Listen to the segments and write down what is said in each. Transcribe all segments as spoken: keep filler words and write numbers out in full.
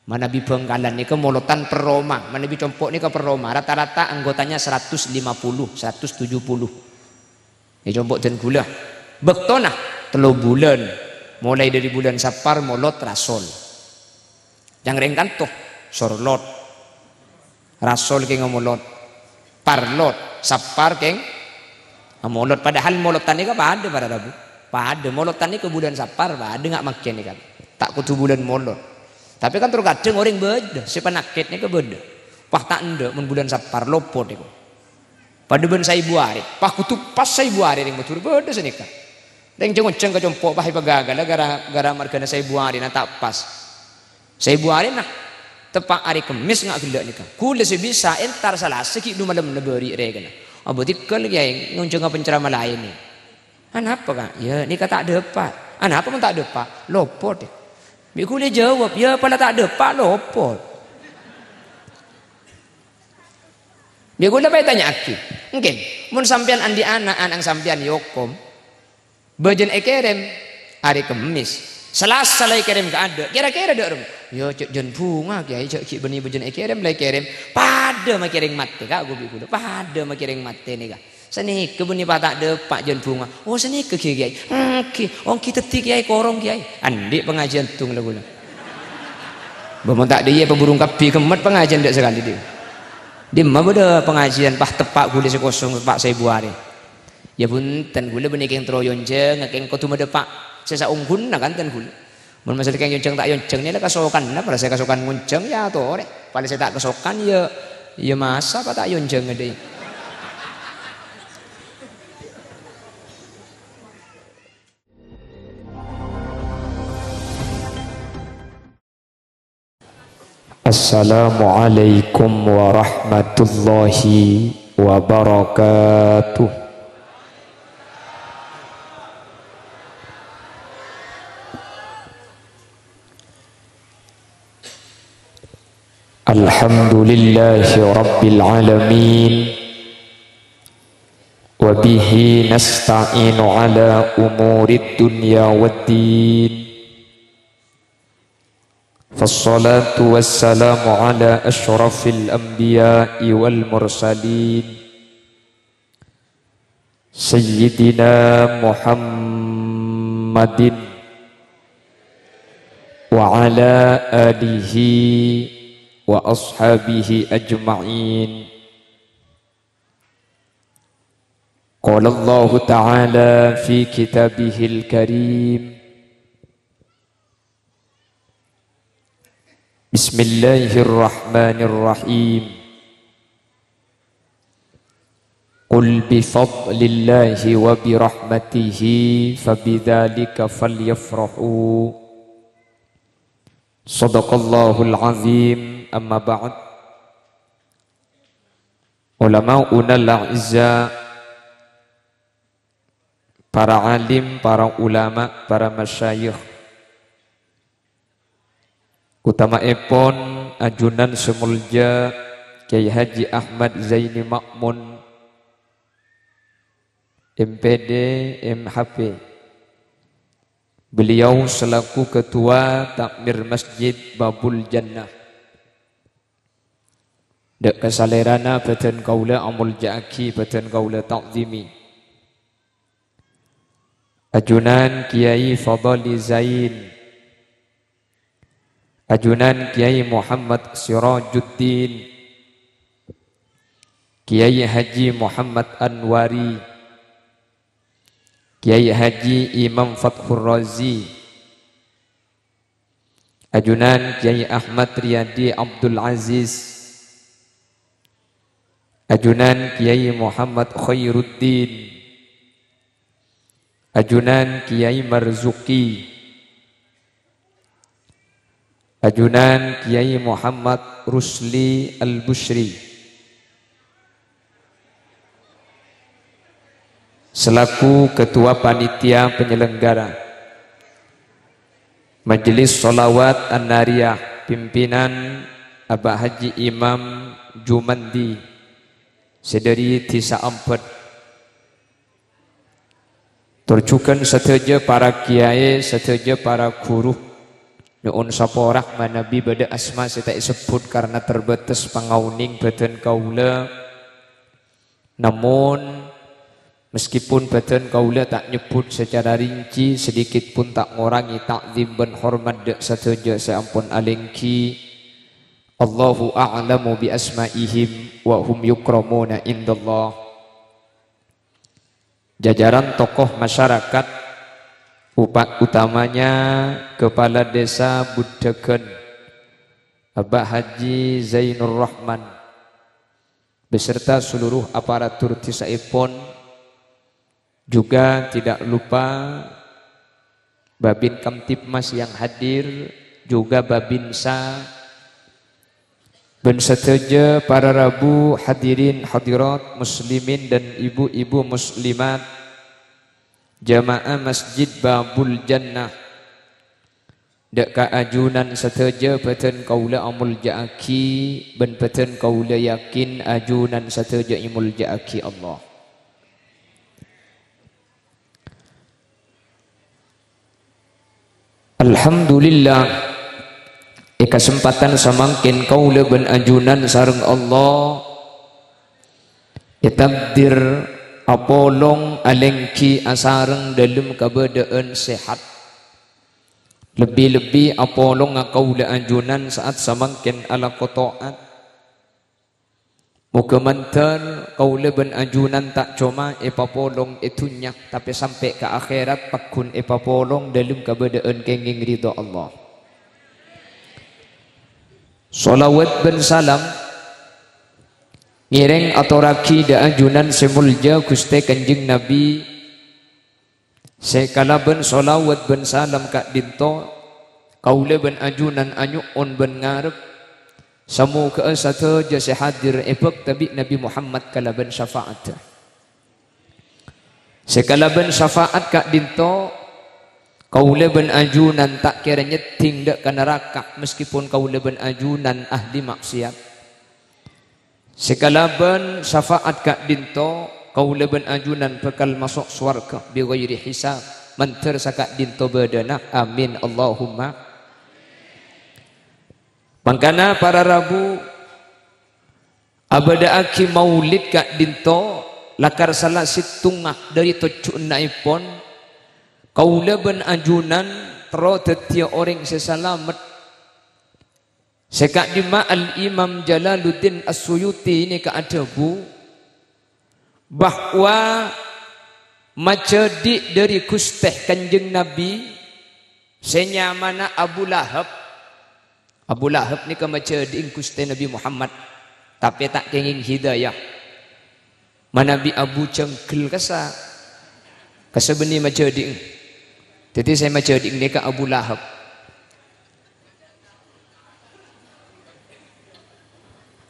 Manabi Bangkalan nèka molodhân per roma, manabi compo' nèka per roma, rata-rata anggotanya seratus lima puluh, seratus tujuh puluh. Nèka compo' dân ghulâ. Bâktona tello bulân, molaè dhâri bulân Sapar molod Rasol. Yang rèng kanto, Sorlot. Rasol kèng molod. Parlot, Sapar kèng molod. Padahal molodhân nèka padâ para rabu. Padâ molodhân nèka bulân Sapar, padâ nga' mangkèn nèka. Ta' kodhu bulân molod. Tapè kan terkadang orèng bâdâ, sè panakèt nèka bâdâ. Wah, ta' endâ' mon bulân Sapar lopot nèka. Padâ bân saèbu arè. Wah, kodhu pas saèbu arè rèng Madhurâ bâdâ sanèka. Rèng jhâng-onjhâng ka compo', wah, èpagagala gara-gara marghâna saèbu arèna ta' pas. Saèbu arèna, teppa' arè Kemmès nga' ghellâ' nèka. Ghulâ sè bisa entar Salasa ghi' du-malemma bâri' rèkana. Abâ' tèghâl, Kèyaè, ngonjhânga penceramah laèn nè. "Anapa, Ka'?" "Yâ, nèka ta' dâpa'." "Anapa mon ta' dâpa'?" "Lopot, yâ." Bi' ghulâ jâwâb, "Yâ, pola ta' dâpa', lopot." Bi' ghulâ pas ètanya'aghi, "Èngkèn, mon sampèyan andi' ana', ana' sampèyan èokom, bâjâna èkèrèm arè Kemmès, Salasa la èkèrèm kaadâ', kèra-kèra dâ' remma?" "Yâ, cè' jân bhunga, Kèyaè, jâ' ghi' bânnè bâjâna èkèrèm, la èkèrèm." Padâ makè rèng matè, Ka', ghu bi' ghulâ. Padâ makè rèng matè nèka. "Sanèka bânnè pa ta' dâpa' jân bhunga?" "Oh, sanèka ghi, Kèyaè." "Èngghi, ongghi dhâddhi, Kèyaè, korong, Kèyaè." Andi' pangajiân tong la ghulâ. Bâ mon ta' dhiyâ, paburung kabbhi ghemmet pangajiân dâ' sakalè, dhi. Dimma bâdâ pangajiân, pas teppa' ghulâ sè kosong, teppa' saèbu arè. Yâ bhunten, ghulâ bânnè kèng terro èonjhânga, kèng kodhu madâpa' sè saongghuna kan ten ghulâ. Mon masalah kèng èonjhâng ta' èonjhâng nèka kasokanna, para sè kasokan ngonjhâng yâ atorè. Palèng sè ta' kasokan yâ, yâ masa pa ta' èonjhânga dhâi. Assalamualaikum warahmatullahi wabarakatuh. Alhamdulillahi rabbil alamin. Wa bihi nasta'inu ala umurid dunya waddin. Fassalatu wassalamu ala asyrafil anbiya'i wal mursalin, Sayyidina Muhammadin wa ala alihi wa ashabihi ajma'in. Qala Allahu ta'ala fi kitabihil karim, Bismillahirrahmanirrahim. Qul bi fadlillahi wa bi rahmatihi fa bidzalika falyafrahu. Shadaqallahul azim. Amma ba'd. Ulama'unal a'izza, para alim, para ulama, para masyayikh, utamaèpon ajunan sè molja Kyai Haji Ahmad Zaini Ma'mun, M P D, M H P. Beliau selaku Ketua Takmir Masjid Babul Jannah. Dâ' ka salèrana bâdân kaulâ amolja'aghi, bâdân kaulâ ta'zimi. Ajunan Kyai Fadli Zain, ajunan Kyai Muhammad Sirajuddin, Kyai Haji Muhammad Anwari, Kyai Haji Imam Fathur Razi, ajunan Kyai Ahmad Riyadi Abdul Aziz, ajunan Kyai Muhammad Khairuddin, ajunan Kyai Marzuki, ajunan Kyai Muhammad Rusli Al-Busyri. Selaku Ketua Panitia Penyelenggara Majelis Sholawat An-Nariyah, pimpinan Aba' Haji Imam Jumandi, sè dhâri Dhisa Ambet. Tor jhughân sadhâjâ para kiyaè, sadhâjâ para ghuru, Nyo'on saporah manabi bâdâ asma sè ta' èsebbhut karna terbatas pangaonèng bâdân kaulâ. Namon, meskipun bâdân kaulâ ta' nyebbhut secara rinci, sedikit pun ta' ngorangè ta'zim bân hormat dâ' sadhâjâ sè ampon alèngghi. Allahu a'lamu bi asma'ihim wa hum yukramuna indallah. Jajaran tokoh masyarakat, upa-, utamanya Kepala Desa Buddagan, Abah Haji Zainur Rahman, beserta seluruh aparatur dhesaèpon, juga tidak lupa Babin Kamtibmas yang hadir, juga Babinsa, bân sadhâjâ para rabu hadirin hadirat muslimin dan ibu-ibu muslimat, jamaah Masjid Babul Jannah. Dâ' ka ajunan sadhâjâ bâdân kaulâ amolja'aghi, bân bâdân kaulâ yakin ajunan sadhâjâ èmolja'aghi Allah. Alhamdulillah, è kasempadhân samangkèn kaulâ bân ajunan sareng Allah ètakdir apolong alèngghi asareng dâlem kabâdâ'ân sehat. Lebbi-lebbi apolonga kaulâ ajunan sa'at samangkèn alako to'at. Moghâ mandhâr kaulâ bân ajunan ta' coma èpapolong è dhunnya, tapè sampè' ka akhèrat pagghun èpapolong dâlem kabâdâ'ân kèngèng ridho Allah. Shalawat bân salam ngèrèng atorraghi dâ' ajunan sè molja Ghustè Kanjeng Nabi. Sè kalabân shalawat bân salam ka'dinto, kaulâ bân ajunan anyo'on bân ngarep, samoghâ'â sadhâjâ sè hadir èbhâkta bi' Nabi Muhammad kalabân syafa'addhâ. Sè kalabân syafa'at ka'dinto, kaulâ bân ajunan ta' kèra nyèddhing dâ' ka naraka, meskipun kaulâ bân ajunan ahli maksiat. Sè kalabân syafa'at ka'dinto, kaulâ bân ajunan bhâkal maso' sowarghâ bi ghairi hisab, mandhâr saka'dinto bâdâna. Amin, Allahumma. Mangkana, para rabu, abâdâ'aghi maulid ka'dinto lakar sala sèttonga dhâri tojjhuwânna'èpon, kaulâ bân ajunan terro dhâddhiyâ orèng sè salamet. Sè ka'dimma Al-Imam Jalaluddin As-Suyuti nèka adhâbu, bahwa majhâdhi' dhâri Ghustè Kanjeng Nabi sè nyamana Abu Lahab. Abu Lahab nèka majhâdhi'eng Ghustè Nabi Muhammad, tapè ta' kèngèng hidayah. Manabi Abu Janggal kassa', kassa' bânnè majhâdhi'eng. Dhâddhi sè majhâdhi'eng nèka Abu Lahab.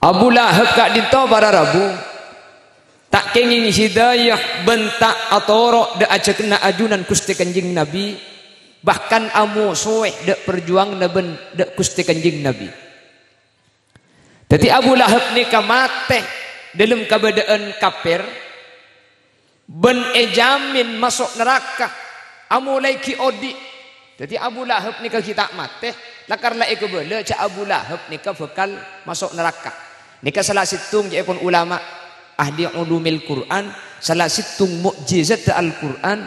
Abu Lahab ka'dinto para rabu, ta' kèngèng hidayah bân ta' atoro' dâ' ajhâgânna ajunan Ghustè Kanjeng Nabi, bahkan amosoè dâ' parjuwanganna bân dâ' Ghustè Kanjeng Nabi. Dhâddhi Abu Lahab nèka matè dâlem kabâdâ'ân kapèr, bân èjhâmin maso' naraka amolaè ghi' odi'. Dhâddhi Abu Lahab nèka ghi' ta' matè, lakar la èkabâlâ jhâ' Abu Lahab nèka bhâkal maso' naraka. Nèka sala sèttong ca'èpon ulama ahli ulumil Qur'an, sala sèttong mu'jizat Al-Qur'an.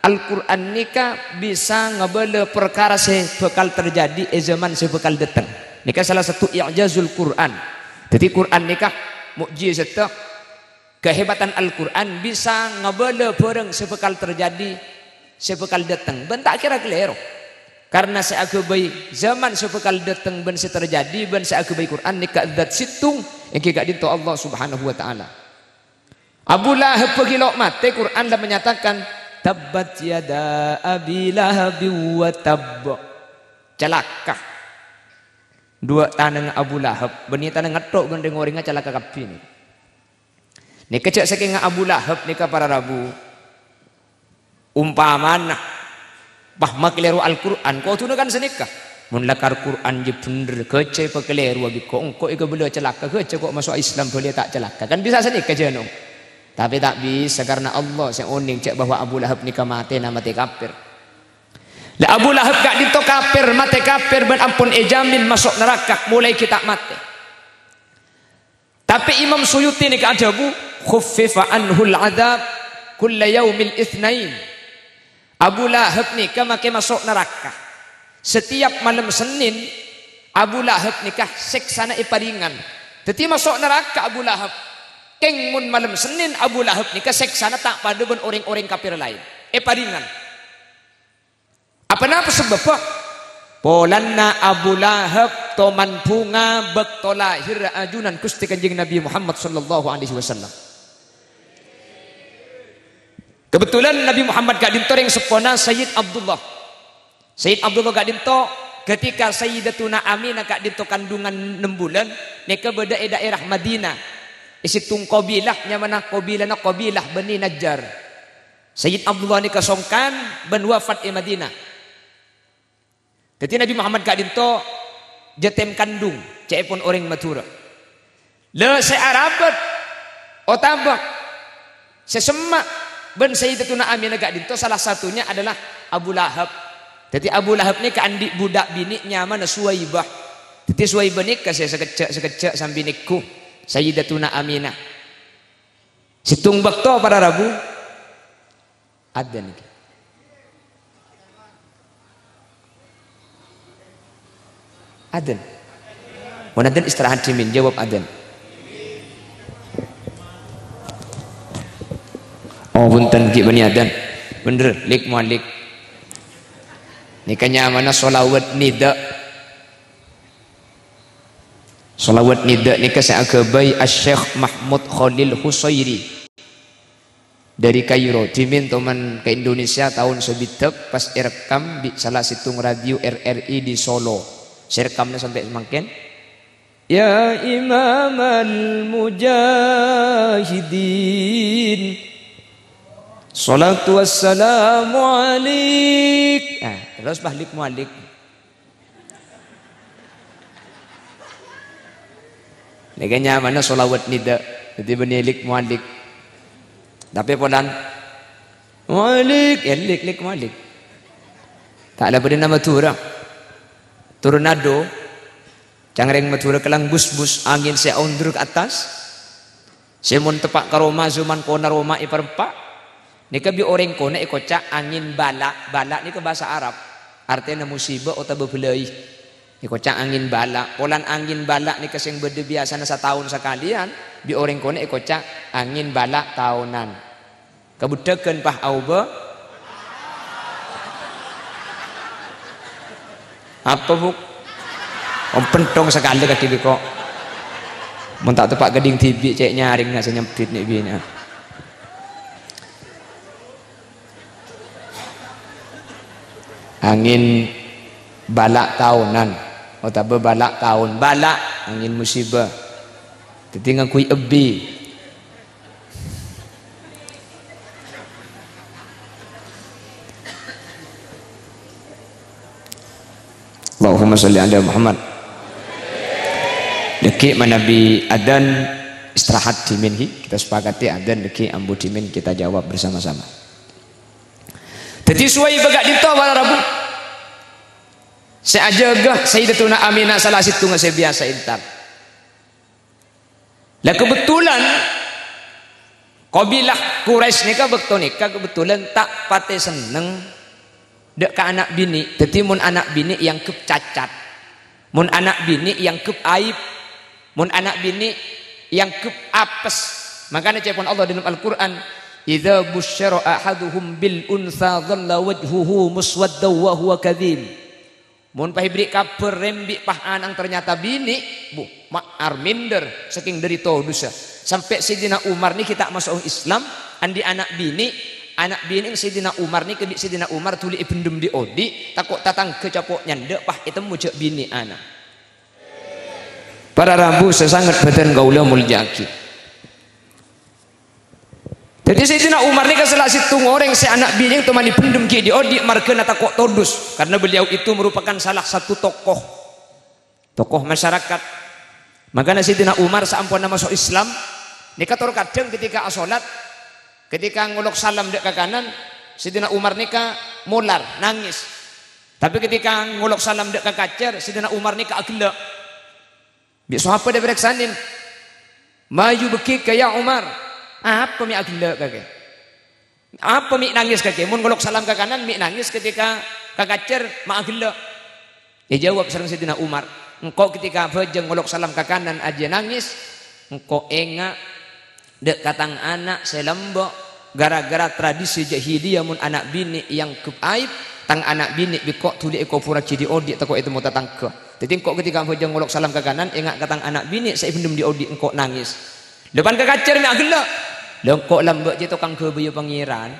Al-Qur'an nèka bisa ngabâlâ parkara sè bhâkal terjadi è jhâman sè bhâkal dâteng. Nèka sala sèttong i'jazul Qur'an. Dhâddhi Qur'an nèka mu'jizat. Kahebatan Al-Qur'an bisa ngabâlâ bhârâng sè bhâkal terjadi, sè bhâkal dâteng, bân ta' kèra kalèro. Karna sè aghâbây jhâman sè bhâkal dâteng bân sè terjadi bân sè aghâbây Qur'an nèka dzat sèttong, èngghi ka'dinto Allah Subhanahu wa Ta'ala. Abu Lahab bâghi lo' matè, Qur'an la menyatakan, "Tabbat yada Abi Lahabin wa tabb." Calaka. Duwâ' tanangnga Abu Lahab, bânnè tanangnga tho' bân rèng-orèngnga calaka kabbhi nèka. Nèka jhâ' sakènga Abu Lahab nèka para rabu. Ompamana, pas makalèro Al-Qur'an, kodhuna kan sanèka. Mon lakar Qur'an jiyâ bhendher, ghâjhâ èpakalèro abikko, engko' èkabâlâ calaka, ghâjhâ ko' maso'a Islam bâliyâ ta' calaka. Kan bisa sanèka jhâ' no. Tapè ta' bisa, karna Allah sè onèng jhâ' bahwa Abu Lahab nèka matèna matè kapèr. La Abu Lahab ka'dhinto kafir, matè kafir bân ampon èjhâmin maso' naraka molaè ghi' ta' matè. Tapè Imam Suyuti nèka adhâbu, "Khuffifa anhul adzab kulla yaumil itsnain." Abu Lahab nèka makè maso' naraka. Setiap malem Senin, Abu Lahab nèka sèksana èparingan. Dhâddhi maso' naraka Abu Lahab. Kèng mon malem Senin, Abu Lahab nèka sèksana ta' padâ bân orèng-orèng kafir laèn. Èparingan. Apa napa sabâbbhâ? Polana Abu Lahab toman bhunga bâkto lahèrra ajunan Ghustè Kanjeng Nabi Muhammad sallallahu alaihi wasallam. Kebetulan Nabi Muhammad ka'dhinto rèng seppona Sayyid Abdullah. Sayyid Abdullah ka'dhinto ketika Sayyidatuna Aminah ka'dhinto kandungan nem bulân, nèka bâdâ è daerah Madinah. È sèttong qabilah, nyamana qabilana qabilah Bani Najjar. Sayyid Abdullah nèka songkan bân wafat è Madinah. Dhâddhi Nabi Muhammad ka'dhinto jâtèm kandung, ca'èpon orèng Madhurâ. La sè arabât otabâ sè semma' bân Sayyidatuna Aminah ka'dhinto salah satunya adalah Abu Lahab. Dhâddhi Abu Lahab nèka andi' budak binè' nyamana Suwaibah. Dhâddhi Suwaibah nèka sè sakejjhâ'-sakejjhâ' sambi neggu Sayyidatuna Aminah. Sèttong bâkto para rabu, adzan nèka. Adzan. Mon adzan istirahat dhimèn, jawab adzan. Oh, bhunten, ghi' bânnè adzan. Bhender, lik mualik. Nèka nyamana sholawat nida. Sholawat nida nèka sè aghâbây Asy-Syeikh Mahmud Khalil Husairi. Dhâri Kairo, dhimèn toman ka Indonesia taon sabidhâk, pas èrekkam bi' sala sèttong radio R R I di Solo. Sè rekkamma sampè' samangkèn. Ya Imamal Mujahidin, sholatu wassalamu alaik. Ah, terros bâlik mualik. Nèka nyamana sholawat nida. Dhâddhi bânnè lik mualik. Tapè polana mualik, ya lik, lik mualik. Ta' la bâdâna Madhurâ. Toron adu, ca'na rèng Madhurâ kèlang busbus, angèn sè aondur ka attas. Sè mon teppa' ka roma, sè mon kona roma èparempa'. Nèka bi' orèng kona èkoca' angèn bala'. Bala' nèka bhâsa Arab. Artèna musibâ otabâ bâlâi. Èkoca' angèn bala'. Polana angèn bala' nèka sè bâdâ biyasana sataon sakalèyan, bi' orèng kona èkoca' angèn bala' taonan. Kabheddhâghân, pah, aobâ. Apa, Bu'? Om pentong sakalè kadhi bi' ko'. Mon ta' teppa' ghâddhing dhibi' cè' nyarèngnga sè nyambit nè' binè'. Angèn bala' taonan, otabâ bala' taon. Bala', angèn musibâ. Dhâddhi ngangghuy ebbhi. Allahumma sholli ala Muhammad. Dhâggi' manabi adzan istirahat dhimèn, ghi. Kita sepakati adzan dhâggi' ambu dhimèn, kita jawab bersama-sama. Dhâddhi Suwaibah ka'dinto para rabu. Sè ajâgâ Sayyidatuna Aminah sala sèttongnga sè biyasa entar. Lah, kebetulan kabilah Quraisy nèka bâkto nèka kebetulan ta' patè senneng dâ' ka ana' binè'. Dhâddhi, mon ana' binè' èangghep cacat, mon ana' binè' èangghep aib, mon ana' binè' èangghep apes. Mangkana ca'èpon Allah dâlem Al-Qur'an, "Idza busyira ahaduhum bil untsa dhalla wajhuhu muswaddan wa huwa kadzim." Mon pas èberri' kabhâr rembi' pas ana'na ternyata binè', bu, ma-, ar minder sakèng dâri todusâ. Sampè' Sayyidina Umar nèka ta' maso' Islam, andi' ana' binè', ana' binè'na Sayyidina Umar nèka bi' Sayyidina Umar dhuli èbhendhem dhi'-odi', tako' tatangghâ capo' nyandhâ' pas ètemmo jâ' binè' ana'. Para rabu sè sanget bhâdhân kaulâ molja'aghi. Dhâddhi, Sayyidina Umar nèka sala sèttong orèng sè ana' binè' toman èbhendhem ghi' dhi'-odi' marghâna tako' todus, karena beliau itu merupakan salah satu tokoh, tokoh masyarakat. Mangkana Sayyidina Umar saamponna maso' Islam, nèka tor kadhâng ketika asolat, ketika ngolok salam dâ' ka kanan, Sayyidina Umar nèka molar, nangès. Tapè ketika ngolok salam dâ' ka kacèr, Sayyidina Umar nèka aghellâ'. Bi' sapa dâ' parèksanè? "Ma yubkika ya Umar?" Apa mè' aghellâ' kakè? Apa mè' nangès kakè? Mon ngolok salam ka kanan, mè' nangès, ketika ka kacèr, ma' aghellâ'. Èjâwâb sareng Sayyidina Umar, "Engko' ketika abhâjâng ngolok salam ka kanan ajiyâ nangès, engko' enga' dâ' ka tang ana' sè lambâ' gara-gara tradisi jahiliyah mon ana' binè' èangghep aib, tang ana' binè' bi' engko' dhuli èkoburraghi dhi'-odhi' tako' ètemmo tatangghâ. Dhâddhi engko' ketika abhâjâng ngolok salam ka kanan, enga' ka tang ana' binè' sè èbhendhem dhi'-odhi' engko' nangès. Lâ pan ka kacèr mè' aghellâ'. Lâ engko' lambâ' jiyâ tokang ghâbâyyâ Pangèran."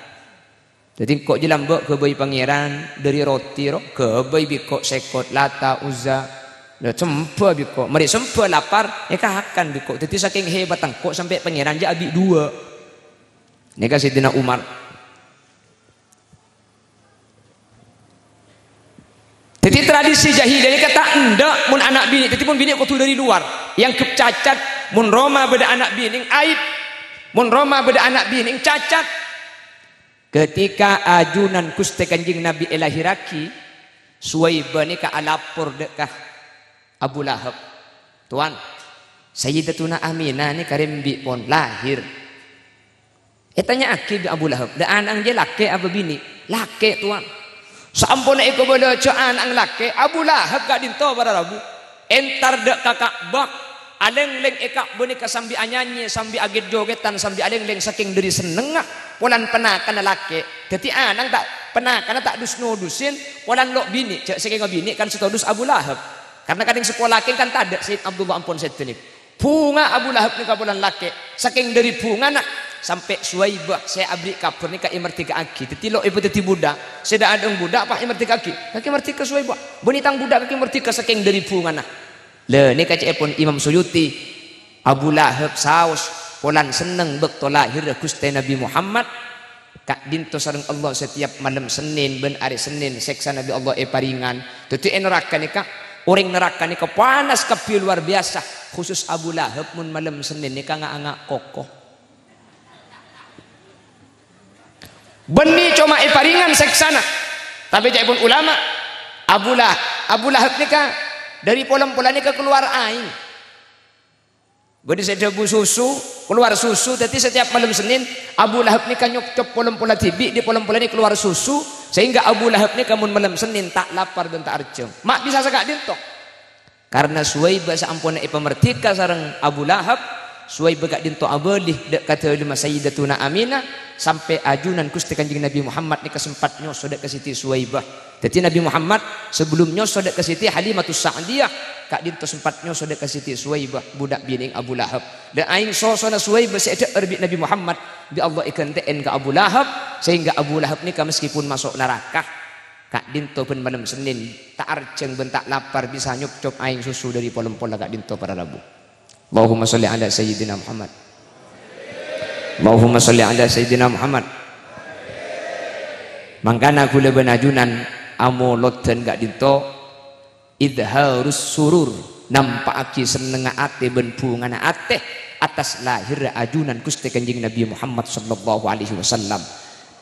Dhâddhi engko' jiyâ lambâ' ghâbây Pangèran, dâri roti ro, ghâbây bi' engko' sèkot, Lata, Uzza. Lâ, sembhâ bi' engko'. Marè sembhâ lapar, èkakan bi' engko'. Dhâddhi sakèng hebatta engko' sampè' Pangèran jiyâ abi' duwâ'. Nèka Sayyidina Umar. Dhâddhi tradisi jahiliyah nèka ta' endâ' mon ana' binè'. Dhâddhi mon binè' kodhu dâri lowar. Èangghep cacat, mon roma bâdâ ana' binè' aib. Mon roma bâdâ ana' binè' cacat. Ketika ajunan Ghustè Kanjeng Nabi èlahèrraghi, Suwaibah nèka alapor dâ' ka Abu Lahab, "Towan, Sayyidatuna Aminah nèka rembi' pon lahèr." Ètanya'aghi bi' Abu Lahab, "Dâ' ana'na jiyâ lakè' apa binè'?" "Lakè', Towan." Saamponna èkabâlâ jâ' ana'na lakè', Abu Lahab ka'dinto para rabu. Entar dâ' ka Ka'bah, alènglèng è Ka'bah nèka sambi anyanyè, sambi aghèt-jogètan, sambi alènglèng sakèng dâri sennengnga, polana panakanna lakè'. Dhâddhi ana'na ta', panakanna ta' dus-nodusin, polana lo' binè', jâ' sakènga binè' kan sè todus Abu Lahab. Karna kadhâng sè polana lakè' kan tadâ' Sayyid Abdullah ampon sèdhâ nèka. Bhunga Abu Lahab nèka polana lakè'. Sakèng dâri bhungana, sampè' Suwaibah sè aberri' kabhâr nèka èmardhika'aghi. Dhâddhi lo' èpadhâddhi budak. Sè dâ'-adâ'na budak pas èmardhika'aghi. Kakè mardhika Suwaibah. Bânnè tang budak kakè mardhika sakèng dâri bhungana. Lha, nèka ca'èpon Imam Suyuti, Abu Lahab saos polana senneng bâkto lahèrra Ghustè Nabi Muhammad. Ka'dinto sareng Allah setiap malem Sennèn bân arè Sennèn sèksana bi' Allah èparèngan. Dhâddhi è naraka nèka, orèng naraka nèka panas kabbhi lowar biyasa, khusus Abu Lahab mon malem Sennèn nèka nga'-anga' koko. Bânnè coma èparèngan sèksana. Tapè ca'èpon ulama, Abu Lah-, Abu Lahab nèka dâri pol-empolla nèka kalowar aèng. Bâdâ sè dhâbu susu, kalowar susu, dhâddhi setiap malem Sennèn, Abu Lahab nèka nyokcop pol-empolla dhibi', dâri pol-empolla nèka kalowar susu, sehingga Abu Lahab nèka mon malem Sennèn ta' lapar bân ta' arjhâng. Ma' bisa saka'dinto. Karna Suwaibah saamponna èpamardhika sareng Abu Lahab, Suwaibah ka'dinto abâli dâ' ka dâlemma Sayyidatuna Aminah, sampè' ajunan Ghustè Kanjeng Nabi Muhammad nèka sempat nyoso dâ' ka Siti Suwaibah. Dhâddhi Nabi Muhammad sabellunna nyoso dâ' ka Siti Halimatus Sa'diyah, ka'dinto sempat nyoso dâ' ka Siti Suwaibah, budak binè'na Abu Lahab. Dâ' aèng sosona Suwaibah sè èdhâ'âr bi' Nabi Muhammad, bi' Allah èghântè'è ka Abu Lahab, sehingga Abu Lahab nèka meskipun maso' naraka, ka'dinto bân malem Sennèn, ta' arjhâng bân ta' lapar bisa nyokcop aèng susu dâri pol-empolla ka'dinto para rabu. Allahumma sholli ala Sayyidina Muhammad. Allahumma sholli ala Sayyidina Muhammad. Mangkana kaulâ bân ajunan amolodhân ka'dinto, idharus surur, nampa'aghi sennengnga atè bân bhungana atè atas lahèrra ajunan Ghustè Kanjeng Nabi Muhammad sallallahu alaihi wasallam.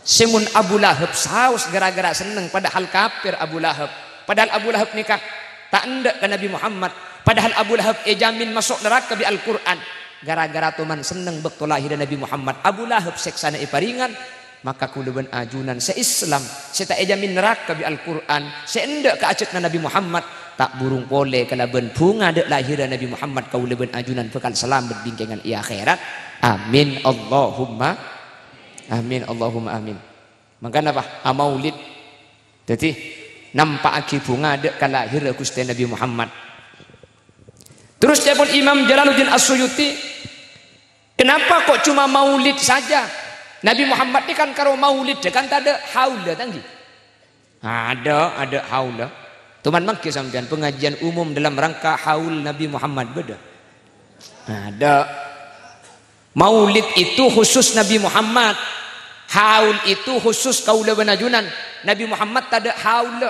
Sè mon Abu Lahab saos gara-gara senneng, padahal kafir Abu Lahab. Padahal Abu Lahab nèka ta' endâ' ka Nabi Muhammad. Padahal Abu Lahab èjamin maso' naraka bi' Al-Qur'an. Gara-gara toman senneng bâkto lahèrra Nabi Muhammad, Abu Lahab sèksana èparèngan. Maka kaulâ bân ajunan sè Islam, sè ta' èjamin naraka bi' Al-Qur'an, sè endâ' ka ajhâtna Nabi Muhammad, ta' burung polè kalabân bhunga dâ' lahèrra Nabi Muhammad, kaulâ bân ajunan bhâkal salamet bingkèngan è akhèrat. Amin, Allahumma amin, Allahumma amin. Mangkana apa? Amaulid. Dhâddhi, nampa'aghi bhunga dâ' ka lahèrra Ghustè Nabi Muhammad. Terros ca'èpon Imam Jalaluddin As-Suyuti, "Kenapa kok cuma maulid saja? Nabi Muhammad nèka kan karo maulid, kan tadâ' haul, ta' ènggi?" Adâ', adâ' haul. Toman mangghi sampèyan pengajian umum dalam rangka haul Nabi Muhammad bâdâ? Adâ'. Maulid itu khusus Nabi Muhammad. Haul itu khusus kaulâ bân ajunan. Nabi Muhammad tadâ' haul.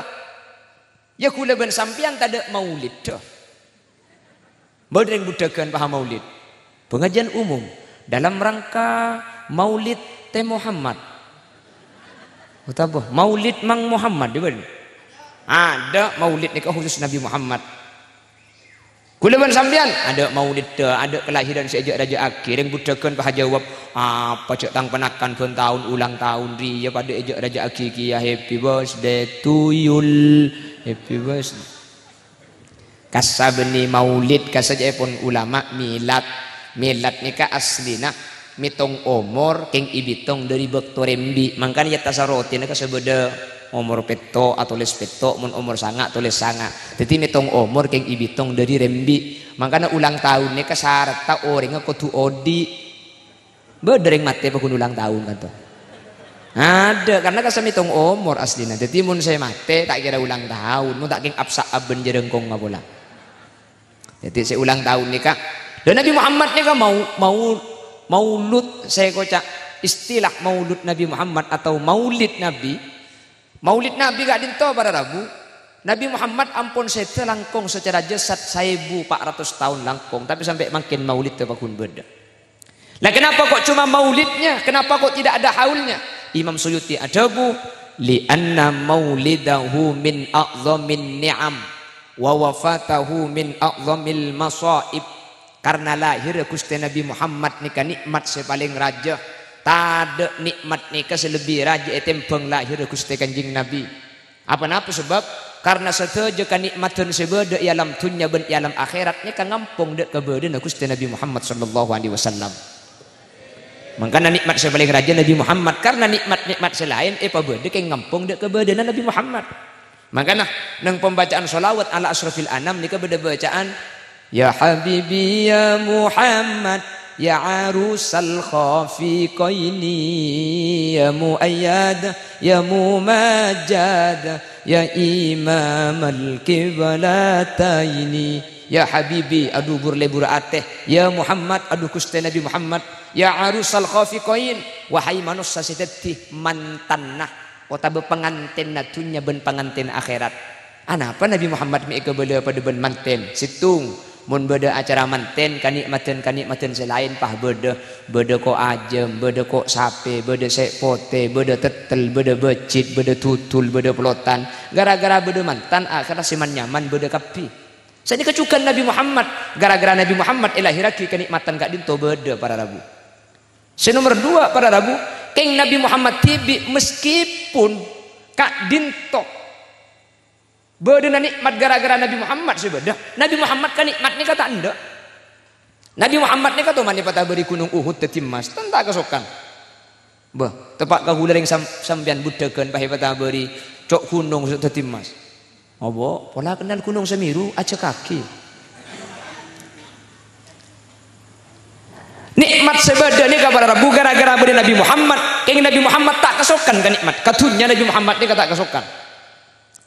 Ya kaulâ bân sampèyan tadâ' maulid. Bâdâ rèng budhâghân paham maulid. Pengajian umum dalam rangka Maulid Tè Muhammad. Otabâ Maulid Mang Muhammad, dibâdâ. Adâ' maulid nèka khusus Nabi Muhammad. Kaulâ bân sampèyan, adâ' maulidda, adâ' kalahiran sè èjâ'-rajâ'aghi. Rèng budhâghân pas ajâwâb, "Apa jâ' tang ponakan bân taon ulang taon rèya padâ èjâ'-rajâ'aghi kèya, happy birthday to you, happy birthday." Kassa bânnè maulid, kassa ca'èpon ulama milad. Milad nèka aslina mètong omor kèng èbitong dâri bâkto rembi'. Mangkana yâ tasarotèna kassa bâdâ omor pètto', atolès pètto', mon omor sanga', atolès sanga'. Dhâddhi mètong omor kèng èbitong dâri rembi'. Mangkana ulang taon nèka sarta orèngnga kodhu odi'. Bâdâ rèng matè paggun ulang taon, kanto? Adâ', karna kassa mètong omor aslina. Dhâddhi mon sè matè ta' kèra ulang taon, mon ta' kèng apsa' abân jârângkongnga pola. Dhâddhi sè ulang taon nèka, lho, Nabi Muhammad nèka mau, mau, maulud, sè koca' istilah maulud Nabi Muhammad atau maulid Nabi. Maulid Nabi ka'dinto para rabu. Nabi Muhammad ampon sèdhâ langkong sacara jasad saèbu pa' ratos taon langkong, tapè sampè' mangkèn maulidda paggun bâdâ. Lah, kenapa kok cuma maulidnya? Kenapa kok tidak ada haulnya? Imam Suyuti adhâbu, "Li'anna maulidahu min a'dhamin ni'am, wa wafatahu min a'dhamil masaib." Karna lahirra Ghustè Nabi Muhammad nèka nè'mat sè palèng rajâ. Tadâ' nè'mat nèka sè lebbi rajâ ètèmbhâng lahirra Ghustè Kanjeng Nabi. Apa-napa sabâb? Karna sadhâjâ kanè'madhân sè bâdâ è alam dhunnya bân è alam akhèrat nèka ngampong dâ' kabâdâna Ghustè Nabi Muhammad sallallahu alaihi wasallam. Mangkana nè'mat sè palèng rajâ Nabi Muhammad, karna nè'mat-nè'mat sè laèn èpabâdâ kèng ngampong dâ' kabâdâna Nabi Muhammad. Mangkana, neng pembacaan sholawat ala asyrafil anam nèka bâdâ bacaan, "Ya habibi ya Muhammad, ya arusal khafiqaini, ya muayyad, ya mumajjad, ya imamal qiblataini." Ya habibi, adhu bur-lebur atè. Ya Muhammad, adhu Ghustè Nabi Muhammad. Ya arusal khafiqain, wahai manossa sè dhâddhi mantanna otabâ pangantènna dhunnya bân pangantènna akhèrat. Anapa Nabi Muhammad mè' èkabâlâ padâ bân mantèn? Sèttong, mon bâdâ acara mantèn, kanè'madhân-kanè'madhân sè laèn pas bâdâ. Bâdâ ko' ajâm, bâdâ ko' sapè, bâdâ sè' potè, bâdâ tèttèl, bâdâ bâjit, bâdâ dudul, bâdâ pelotan. Gara-gara bâdâ mantan, akhèrra sè man-nyaman bâdâ kabbhi. Sanèka jhughân Nabi Muhammad. Gara-gara Nabi Muhammad èlahèrraghi kanè'madhân ka'dinto bâdâ, para rabu. Sè nomer duwâ', para rabu, kèng Nabi Muhammad dhibi', meskipun ka'dinto bâdâna nè'mat gara-gara Nabi Muhammad sè bâdâ, Nabi Muhammad kanè'mat nèka ta' endâ'. Nabi Muhammad nèka toman èpatabâri Ghunong Uhud dhâddhi emmas, tan ta' kasokan. Bâh, teppa' ka ghulâ rèng sam-, sampèyan budhâghân pas èpatabâri co' ghunong sè dhâddhi emmas. Apa? Pola kennal Ghunong Semeru, ajhâkkaghi. Nè'mat sè bâdâ nèka para rabu gara-gara bâdâ Nabi Muhammad. Kèng Nabi Muhammad ta' kasokan ka nè'mat. Ka dhunnya Nabi Muhammad nèka ta' kasokan.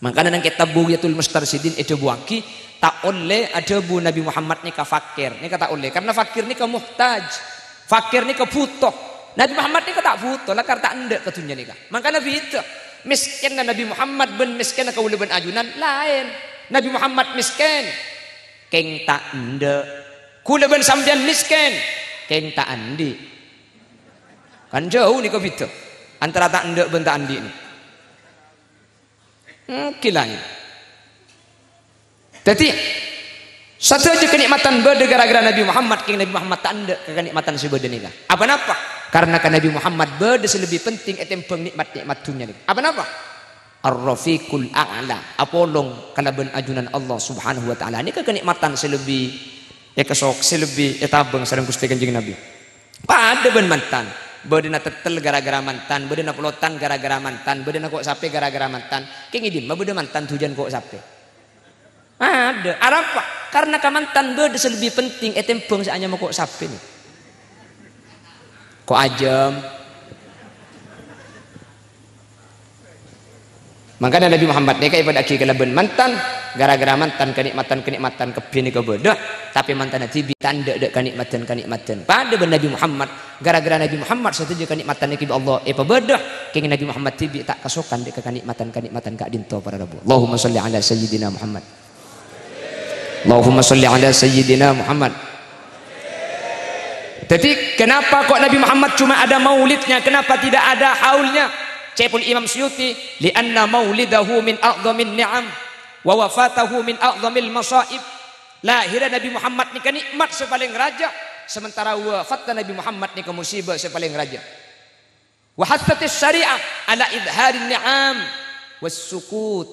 Mangkana neng kètab Bughyatul Mustarsyidin èdhâbuwaghi, ta' ollè adhâbu Nabi Muhammad nèka fakir. Nèka ta' ollè, karna fakir nèka muhtaj. Fakir nèka bhuto. Nabi Muhammad nèka ta' bhuto, lakar ta' endâ' ka dhunnya nèka. Mangkana bhidhâ. Mèskènna Nabi Muhammad bân mèskènna kaulâ bân ajunan laèn. Nabi Muhammad mèskèn, kèng ta' endâ'. Kaulâ bân sampèyan mèskèn, kèng ta' andi'. Kan jhâu nèka bhidhâ antara ta' endâ' bân ta' andi' nèka. Hmm, ghilaè. Dhâddhi, sadhâjâ kanè'madhân bâdâ gara-gara Nabi Muhammad, kèng Nabi Muhammad ta' endâ' ka kanè'madhân sè bâdâ nèka. Apa napa? Karna ka Nabi Muhammad bâdâ sè lebbi penting ètèmbhâng nè'mat-nè'mat dhunnya nèka. Apa napa? Ar-Rafiqul A'la, apolong kalabân ajunan Allah Subhanahu wa Ta'ala. Nèka kanè'madhân sè lebbi èkasok-, sè lebbi ètabâng sareng Ghustè Kanjeng Nabi. Padâ bân mantan. Bâdâna tèttèl gara-gara mantan, bâdâna pelotan gara-gara mantan, bâdâna ko' sapè gara-gara mantan. Kèng è dimma bâdâ mantan dhujân ko' sapè? Adâ'. Arapa? Karna ka mantan bâdâ sè lebbi penting ètèmbhâng sè anyama ko' sapè nèka. Ko' ajâm. Mangkana Nabi Muhammad nèka èpadâ'âghi kalabân mantan, gara-gara mantan kanè'madhân-kanè'madhân kabbhi nèka bâdâ, tapè mantanna dhibi' ta' endâ' dâ' kanè'madhân-kanè'madhân. Padâ bân Nabi Muhammad, gara-gara Nabi Muhammad sadhâjâ kanè'madhân nèka bi' Allah èpabâdâ, kèng Nabi Muhammad dhibi' ta' kasokan dâ' ka kanè'madhân-kanè'madhân ka'dinto para rabu. Allahumma shalli ala sayyidina Muhammad. Allahumma shalli ala sayyidina Muhammad. Jadi, kenapa kok Nabi Muhammad cuma ada maulidnya, kenapa tidak ada haulnya? Ca'èpon Imam Suyuti, "Li'anna maulidahu min a'dhamin ni'am, wa wafatahu min a'dhamil masa'ib." Lahirra Nabi Muhammad nèka nè'mat sè palèng rajâ, sementara wafatta Nabi Muhammad nèka musibah sè palèng rajâ. Wa hassatis syari'ah ala idharin ni'am was sukut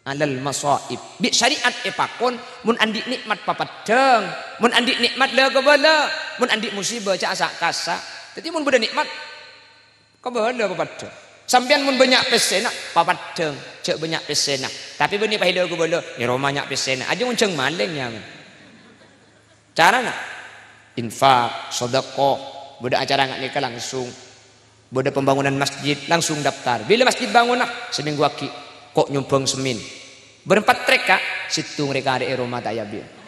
alal masa'ib. Bi' syariat èpakon, mon andi' nè'mat papeddhâng, mon andi' nè'mat la kabâlâ, mon andi' musibah jhâ' sa'-kasa'. Dhâddhi mon bâdâ nè'mat, kabâlâ papeddhâng. Sampèyan mon bânnya' pèssèna, papeddhâng, jhâ' bânnya' pèssèna. Tapè bânnè pas la kabâlâ, è roma nya' pèssèna. Ajâ ngonjhâng malèng, ya. Carana, infak, sedekah, bâdâ acara nga' nèka langsung. Bâdâ pembangunan masjid, langsung daftar. Bilâ masjid bângona? Seminggu aghi'. Ko' nyombhâng semin. Bârâmpa trek, Ka'? Sèttong rè-karè è roma ta' èabit.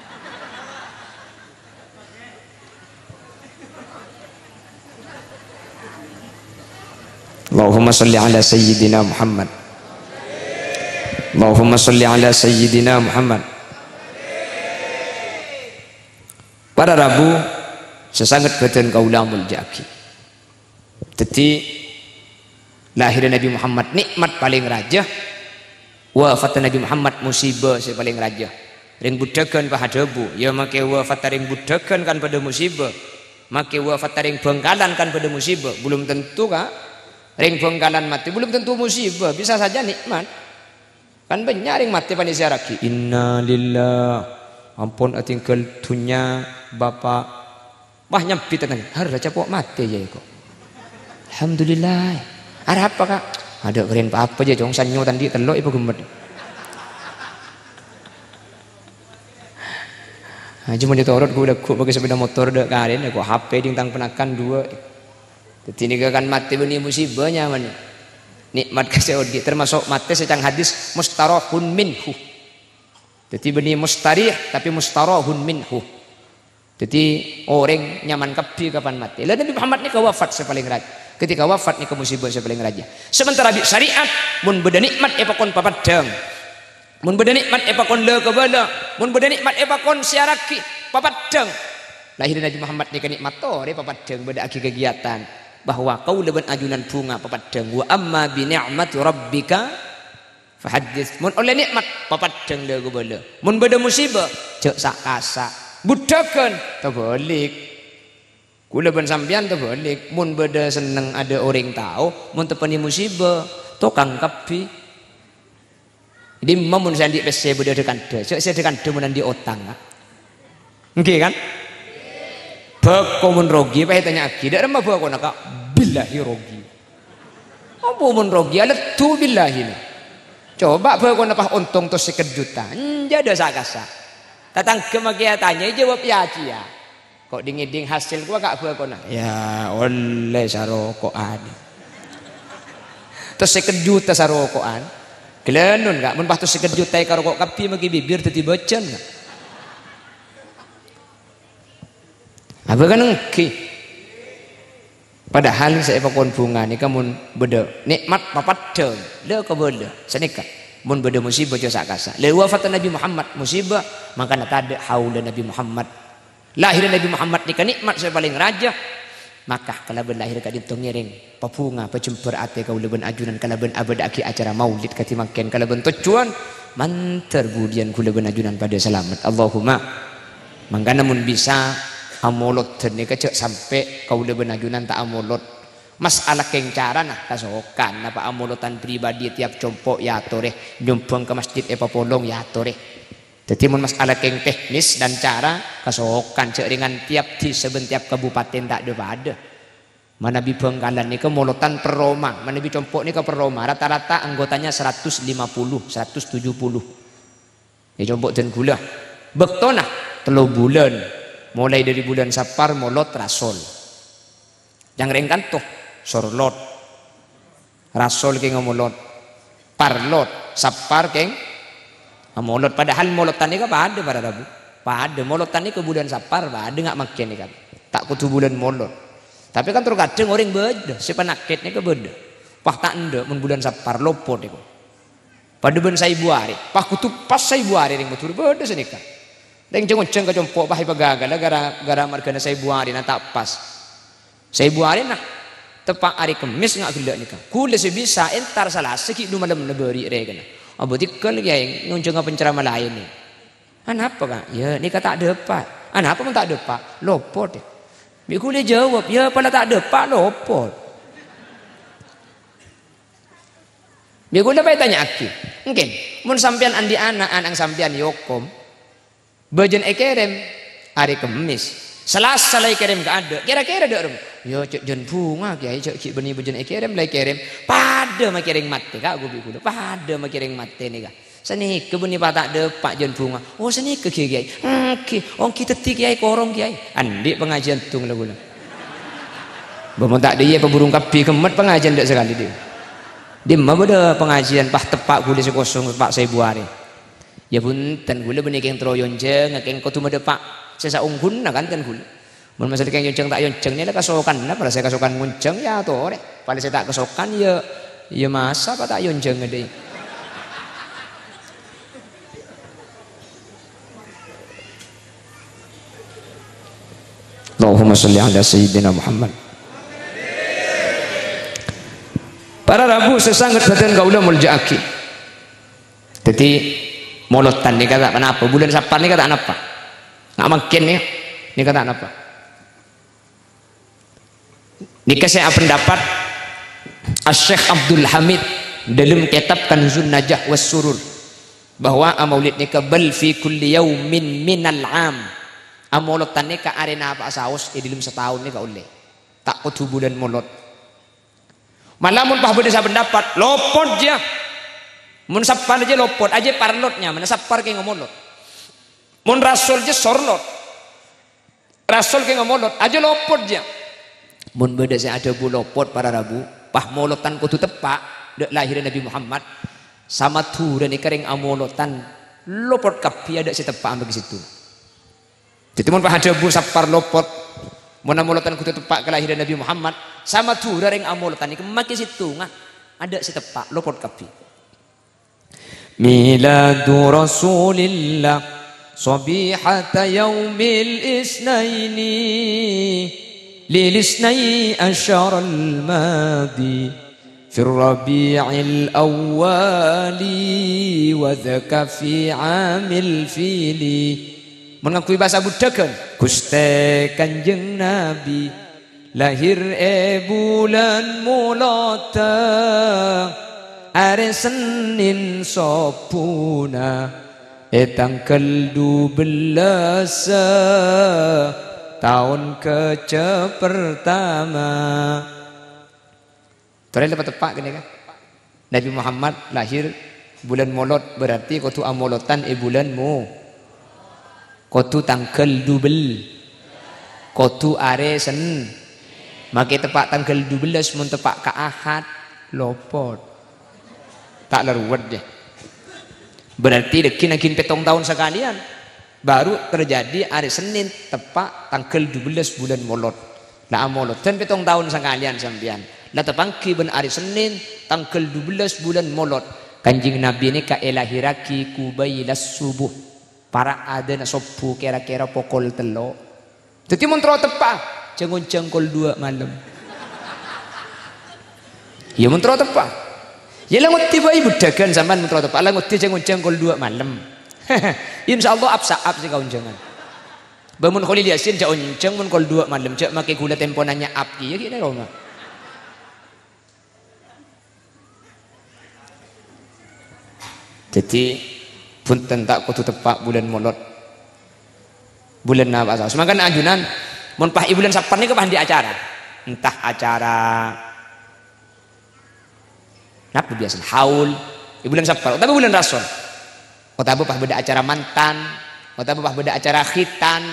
Allahumma shalli ala sayyidina Muhammad. Allahumma shalli ala sayyidina Muhammad. Para rabu sè sanget bhâdhân kaulâ molja'aghi. Dhâddhi, lahirra Nabi Muhammad nè'mat palèng rajâ, wafatta Nabi Muhammad musibah sè palèng rajâ. Rèng Budhâghân pas adhâbu, "Ya, makè wafatta rèng Budhâghân kan padâ musibah, makè wafatta rèng Bhângkalan kan padâ musibah." Belum tentu, Ka'. Rèng Bhângkalan matè belum tentu musibah, bisa saja nè'mat. Kan bânnya' rèng matè panèka èziyarraghi, "Innalillah, ampon atèngghâl dhunnya, Bapa'." Wah, nyambit tatangghâ, "Har, la capo' matè, yâ, ko'." "Alhamdulillah." "Arapa, Ka'?" "Adâ' karèn pa-apa, yâ, Cong, sannyo ta' andi' tello' èpaghemmet." Ajâ mon ètorot ghu-lagghu' makè sepeda motor dâ' karèn, yâ, ko' H P ding tang ponakan duwâ'. Dhâddhi nèka kan matè bânnè musibah nyamana. Nè'mat ka sè odi', termasuk matè sè ca'na hadis mustarahun minhu. Dhâddhi bânnè mustarih, tapè mustarahun minhu. Dhâddhi orèng nyaman kabbhi kapan matè. Lah Nabi Muhammad nèka wafat sè palèng rajâ. Ketika wafat nèka musibah sè palèng rajâ. Sementara bi' syariat, mon bâdâ nè'mat èpakon papeddhâng. Mon bâdâ nè'mat èpakon la kabâlâ, mon bâdâ nè'mat èpakon ziyarraghi, papeddhâng. Lahirra Nabi Muhammad nèka nè'mat torè papeddhâng bâdâ'âghi kegiatan bahwa kaulâ bân ajunan bhunga papeddhâng. "Wa amma bi ni'mati rabbika fahaddits." Mon ollè nè'mat, papeddhâng la kabâlâ. Mon bâdâ musibah, jhâ' sa'-kasa'. Budhâghân, tabâlik. Kaulâ bân sampèyan tabâlik, mon bâdâ senneng adâ' orèng tao, mon teppa'na musibah, tokang kabbhi. Dimma mon sè andi' pèssè bâdâ dâ-kandhâ, jhâ' sè dâ-kandhâ mon andi' otang, Ka'. Èngghi, kan? Bhâko mon rogi, pas ètanya'aghi, "Dâ' remma bhâkona, Ka'?" "Billahi rogi." "Apa mon rogi?" "Aleddhu billahina." Coba bhâkona pas ontong tos sèket juta, enjâ' dâ' sa'-kasa'. Tatangghâ makè atanya, èjâwâb, "Yâ, jiyâ." Ko' dhing-ngèdhing hasil kowa, Ka', bhâkona. Yâ, ollè saroko'an. Tos sèket juta saroko'an. Ghâlânon, Ka', mon pas tos sèket juta èkaroko' kabbhi maghi bibir dhâddhi bâjân, Ka'. Abâ kan èngghi. Padahal sè èpakon bhunga nèka mon bâdâ nè'mat papeddhâng, la kabâlâ. Sanèka, mon bâdâ musibah jhâ' sa'-kasa'. La wafatta Nabi Muhammad musibah, mangkana tadâ' haula Nabi Muhammad. Lahirra Nabi Muhammad nèka nè'mat sè palèng rajâ. Maka kalabân lahir ka'dinto ngèrèng pabhunga, pajembhâr atè kaulâ bân ajunan kalabân abâdâ'âghi acara maulid kadhi mangkèn kalabân tojjhuwân mandhâr budiyân kaulâ bân ajunan padâ salamet. Allahumma. Mangkana mon bisa amolodhân nèka jhâ' sampè' kaulâ bân ajunan ta' amolod. Mas'ala kèng carana kasokan, napa amolodan pribadi tiap compo' èyatorè, nyombhâng ka masjid èpapolong èyatorè. Dhâddhi, mon mas'ala kèng teknis dan cara, kasokan jhâ' rèngan tiap dhisa bân tiap kabupaten ta' dhâ-padâ. Manabi Bhângkalan nèka molodan per roma, manabi compo' nèka per roma, rata-rata anggotanya seratus lima puluh, seratus tujuh puluh. È compo' dân ghulâ. Bâktona tello bulân, molaè dâri bulân Sapar molod Rasol. Yang rèng kanto, Sorlot. Rasol kèng amolod. Parlot, Sapar kèng amolod. Padahal molodan nèka padâ para rabu. Padâ molodan nèka bulân Sapar, padâ nga' mangkèn nèka. Ta' kodhu bulân molod. Tapè kan terkadang orèng bâdâ, sè panakèt nèka bâdâ. Wah, ta' endâ' mon bulân Sapar lopot nèka. Padâ bân saèbu arè. Wah, kodhu pas saèbu arè rèng Madhurâ bâdâ sanèka. Rèng jhâng-onjhâng ka compo' wah èpagagala gara-gara marghâna saèbu arèna ta' pas. Saèbu arèna. Teppa' arè Kemmès nga' ghellâ' nèka. Ghulâ sè bisa entar Salasa ghi' dhu malemma bâri' rèkana. Abâ' tèghâl, Kèyaè, ngonjhânga penceramah laèn nè. "Anapa, Ka'?" "Yâ, nèka ta' dâpa'." "Anapa mon ta' dâpa'?" "Lopot, yâ." Bi' ghulâ jâwâb, "Yâ, pola ta' dâpa', lopot." Bi' ghulâ pas ètanya'aghi. Èngkèn, mon sampèyan andi' ana', ana'na sampèyan èokom, bâjâna èkèrèm arè Kemmès. Salasa la èkèrèm kaadâ', kèra-kèra dâ' remma? "Yâ, cè' jân bhunga, Kèyaè, cè' ghi' bânnè bâjâna èkèrèm, la èkèrèm." Padâ makè rèng matè, Ka', ghâbây ghulâ. Padâ makè rèng matè nèka. "Sanèka bânnè pa ta' dâpa' jân bhunga?" "Oh, sanèka, Kèyaè, Kèyaè." "Èngghi, èngghi dhâddhi, Kèyaè, korong, Kèyaè." Andi' pangajiân tong la ghulâ. Bâ mon ta' dhiyâ, paburung kabbhi ghemmet pangajiân dâ' sakalè dhiyâ. Dimma bâdâ pangajiân, pas teppa' ghulâ sè kosong, teppa' saèbu arè. Yâ bhunten, ghulâ bânnè kèng terro èyonjhâng, kèng kodhu madâpa' sè saongghuna kan, kan ghulâ. Mon masalah kèng èyonjhâng ta' èyonjhâng, nèka kasokanna, para sè kasokan ngonjhâng, yâ atorè. Palèng sè ta' kasokan, yâ, yâ masa pa ta' èyonjhâng ghâdhâi. Allahumma shalli ala Sayyidina Muhammad. Para rabu sè sanget sadhâjâna kaulâ molja'aghi. Dhâddhi, molodhân nèka ta' napa, bulân Safar nèka ta' napa. Nga' mangkèn nè-, nèka ta' napa. Nèka sè apendapat Asy-Syaikh Abdul Hamid dâlem kètab Kanzun Najah was Surur, bahwa amaulid nèka bal fi kulli yaumin minal am. Amolodhân nèka arè napa'a saos è dâlem sataon nèka ollè. Ta' kodhu bulân Molod. Mala mon pas bâdâ sapendapat, lopot jiyâ. Mon Safar jiyâ lopot, ajiyâ parlot nyamana, Safar kèng amolod. Mon Rasol jiyâ sorlot. Rasol kèng amolod, ajiyâ lopot jiyâ. Mon bâdâ sè adhâbu lopot para rabu, pas molodhân kodhu teppa' dâ' lahèrra Nabbhi Muhammad, sa Madhurâ nèka rèng amolodhân lopot kabbhi, adâ' sè teppa' ambi sèttong. Dhâddhi, mon pas adhâbu Safar lopot, mon amolodhân kodhu teppa' ka lahèrra Nabbhi Muhammad, sa Madhurâ rèng amolodhân nèka makè sèttonga, adâ' sè teppa', lopot kabbhi. Miladu Rasulillah sabihata yaumil isnaini, lil isnai asyaral madi. Fir rabi'il awwali wa dzaka fi amil fili. Mon ngangghuy bhâsa budhâghân, Ghustè Kanjeng Nabi lahèr è bulân Molodhâ, arè Sennèn sobbhuna, è tangghâl dubellâs, taon kajâ pertama. Torè la pateppa' ghânèka. Nabbhi Muhammad lahèr bulân Molod, berarti kodhu amolodhân è bulân Mo-, kodhu tangghâl dubel-, kodhu arè Sen-, makè teppa' tangghâl dubellâs, mon teppa' ka Ahad, lopot. Ta' la ruwet, yâ. Berarti dhâggi' nangghing pèttong taon sakalèyan. Baru terjadi arè Sennèn teppa' tangghâl dubellâs bulân Molod. La amolodhân pèttong taon sakalèyan sampèyan. La tapanggi bân arè Sennèn tangghâl dubellâs bulân Molod. Kanjeng Nabbhi nèka èlahèrraghi qubailas subuh. Para' adâna sobbhu kèra-kèra pokol tello'. Dhâddhi mon terro teppa', jhâ' ngonjhâng kol duwâ' malem. Iyâ, mon terro teppa'. Iyâ, la ngoddhi bhâi budhâghân sampèyan mon terro teppa', la ngoddhi jhâ' ngonjhâng kol duwâ' malem. Insyaallah ap-sa'ap sè kaonjhângan. Bâ mon Kholil Yasin jhâ' onjhâng mon kol duwâ' malem, jhâ' makè ghulâ tempona nya'ap kèya ghi' nè roma. Dhâddhi, bhunten ta' kodhu teppa' bulân Molod. Bulân napa saos? Mangkana ajunan, mon pas è bulân Safar nèka pas andi' acara. Entah acara napa biyasana, haul, è bulân Safar, otabâ bulân Rasol. Otabâ pas bâdâ acara mantan, otabâ pas bâdâ acara khitan,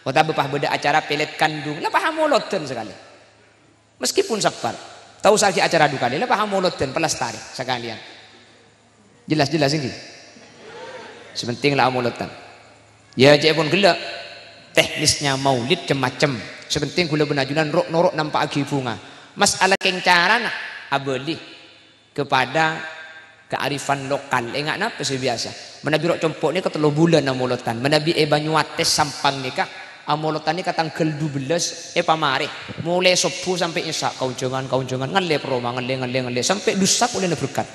otabâ pas bâdâ acara pèlèt kandung, la pas amolodhân sakalè. Meskipun Safar, ta' osa ghi' acara du kalè, la pas amolodhân, palastarè sakalèyan. Jelas-jelas ènggi? Sè penting la amolodhân. Iyâ, ca'èpon ghellâ'. Teknisnya maulid cem-macem. Sè penting ghulâ bân ajunan ro'-noro' nampa'aghi bhunga. Masalah kèng carana, abâli kepada kearifan lokal. Enga' napa sè biyasa? Manabi ro' compo' nèka tello bulân amolodhân. Manabi è Banyuates Sampang nèka, Amolotan nèka tangghâl dubellâs èpamarè. Molaè sobbhu sampè' isya', kaonjhângan, kaonjhângan, ngallè paroma, ngallè, ngallè, ngallè, sampè' dhusa polana berkat.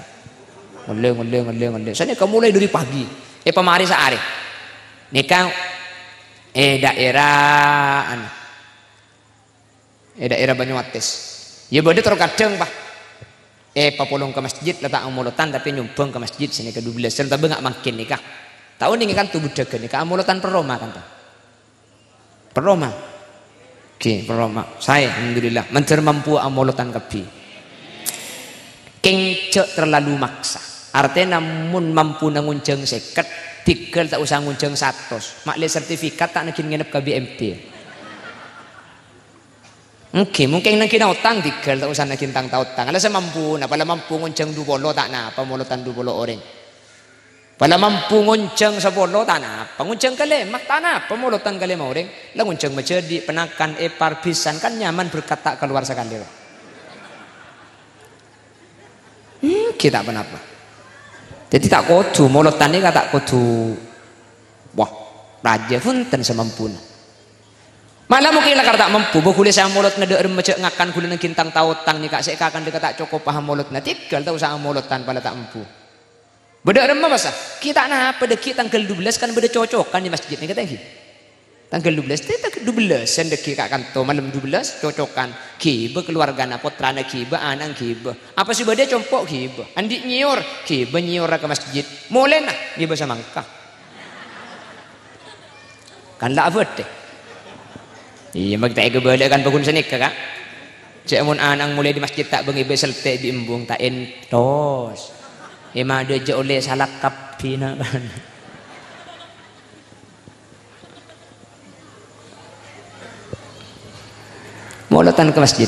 Ngallè, ngallè, ngallè, ngallè. Sanèka molaè dhâri pagi. Èpamarè saarè. Nèka è daerah, anu, è daerah Banyuates. Iyâ bâdâ terkadang, Pa'. Èpapolong ka masjid, la ta' amolotan, tapè nyombhâng ka masjid sanèka dubellâs. Sè tabângnga mangkèn nèka. Ta' onèng kanto budhâghân nèka amolotan paroma kanto. Paroma. Oke, paroma. Saè, alhamdulillah. Mandhâr mampu amolotan kabbhi. Kèng jhâ' terlalu maksa. Artèna mon mampuna ngonjhâng sèket, tèghâl ta' osa ngonjhâng satos. Ma'lè sertifikat ta' naghin ngènep ka B M T. Èngghi, mungkin naghin otang tèghâl, ta' osa naghin tang-taotang. La sè mampu, napa la mampu ngonjhâng dupolo, ta' napa molotan dupolo orèng. Bâ la mampu ngonjhâng sapolo, ta' napa. Ngonjhâng kalèma, ta' napa molotan kalèma orèng. La ngonjhâng majhâdhi', panakan, èpar, bhisan, kan nyaman berkat ta' kalowar sakalè, Pak. Èngghi ta' ponapa. Dhâddhi ta' kodhu, molotan nèka ta' kodhu, wah, rajâ, bhunten samampuna. Mala mungkin lakar ta' mampu, bâ ghulâ sè amolot nèdhâ' remma jhâ' ngakan ghulâ naghin tang-taotang nèka sè èkakan dâ' ka ta' cokop amolotna, tèghâl ta' osa amolot tanpa la ta' mampu. Bâdâ remma masa, ghi' ta' napa dâggi' tangghâl dubellâs kan bâdâ cocokan è masjid nèka ta' èngghi. Tangghâl dubellâs, tè-, tè-, dubellâsan dâggi' ka kanto, malem dubellâs, cocokan. Ghibâ kaluwargana, pottrana ghibâ, ana'na ghibâ. Apa sè bâdâ compo' ghibâ. Andi' nyèyor, ghibâ nyèyorra ka masjid. Molèna, ghibâ samangka. Kan la abâdâ. Iyâ, mak ta' èkabâlâ kan bâgun sanèka, Ka'. Jhâ' mon ana'na molè di masjid ta' bângè bâ' seltè' bi' embung, ta' entos. È madâ jhâ' ollè salak kabbhi na'. Molotan ka masjid,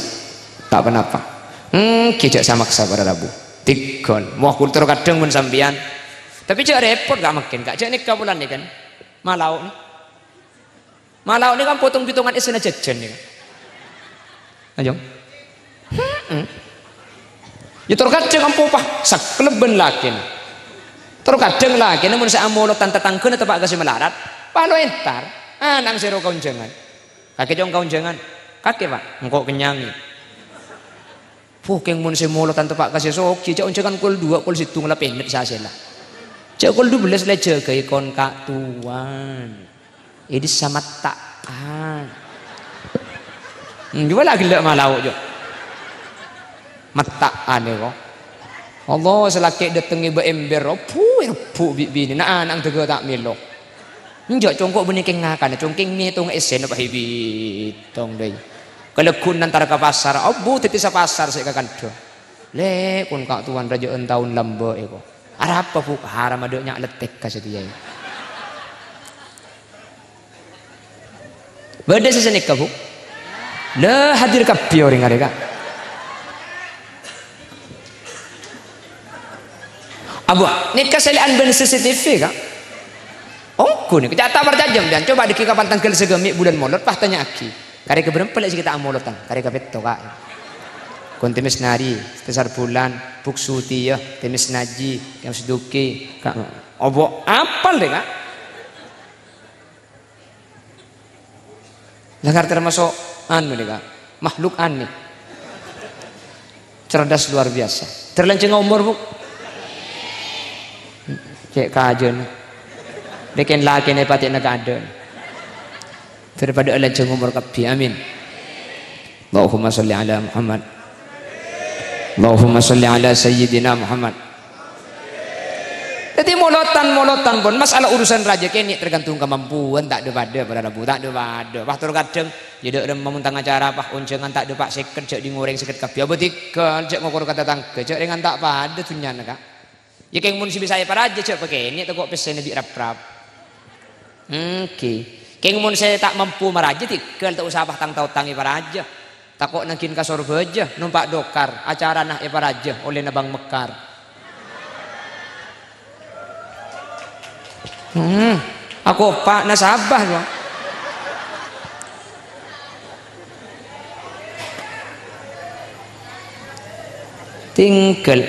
ta' ponapa. Èngghi jhâ' samaksa para rabu. Tèghâl. Moh kultur kadhâng mon sampèyan. Tapè jhâ' rèpot, Ka', mangkèn, Ka'. Jhâ' nèka polana kan. Malao nè. Malao nè kan potong-bitongan èssèna jhâjhân nè. Ayo. Heeh. Yâ, tor kadhâng ampo, Pa', sakalabân lakèna. Tor kadhâng lakèna mon sè amolotan tatangghâna teppa' ka sè malarat, palo entar. Ana'na sè ro kaonjhângan. Kakè cong kaonjhângan. Kakè, Pa', engko' kennyang, yâ. Bhukeng mon sè molotan teppa' ka sè soghi, jhâ' onjhângan kol duwâ', kol sèttong la pènèt sasèla. Jhâ' kol dubellâs la èjâgâi kon-ka'towan. È dissa matta'an. Hmm, jhubâ' la ghellâ' malao, jhâ'. Matta'an, èko. Allah, sè lakè' dâteng è bâ' ember, obu, erebbhu' bi' binèna, ana'na dâgâ ta' mèlo. Enjâ', congko' bânnè kèng ngakana, congkèng mètong essèna pa' èbitong, dâi. Kalagghuna entar ka pasar, obu, dhâddhi sapasar sè kakandhâ. Lè', kon-ka'towan rajâ'ân taon lambâ', èko. Arapa, Bu'? Haram adâ' nya' lettèkka satèya. Bâdâ sè sanèka, Bu'? La, hadir kabbhi orèng arè, Ka'. Abu, nèka sèlè'an bân C C T V, Ka'? Ongghu nèka, ca' ta' parcajâ sampèyan. Coba dâggi' kapan tangghâl sagâmè' bulân molot, pas tanya'aghi. Karè kabârâmpa lè' sè ghi' ta' amolotan? Karè kapètto, Ka'. Kon Tèmès Nari, Tèsar Bulan, Buk Sutiyah, Tèmès Naji, Tèmès Duki, Ka'. Obo' apal deh, Ka'. Lakar termasuk anu nèka, makhluk aneh. Cerdas luar biasa. Terlanjung umur, Bu. Cè' kajâna. Dèkèn lakèna patèna kadâ'. Daripada lanjung umur kabbhi. Amin. Allahumma sholli ala Muhammad. Allahumma sholli ala Sayyidina Muhammad. Dhâddhi molotan-molotan pon, masalah urusan rajâ kènè' tergantung kamampuan, ta' dâ-padâ para rabu, ta' dâ-padâ. Pas tor kadhâng, yâ dâ' remma mon tang acara, pas onjhângan ta' dâpa' sèket, jhâ' dingorèng sèket kabbhi. Apa tèghâl, jhâ' ngokor ka tatangghâ, jhâ' rèngan ta' padâ dhunnyana, Ka'. Yâ kèng mon sè bisa èparajâ, jhâ' pakènè' tako' pèssèna bi' rap-rap. Èngghi. Kèng mon sè ta' mampu marajâ, tèghâl ta' osa pas tang-taotang èparajâ. Tako' nangghing ka Sorbhâjâ, nompa' dokar, acarana èparajâ ollèna Bang Mekar. Hmm, akopa' nasabah, Bang. Tèghâl.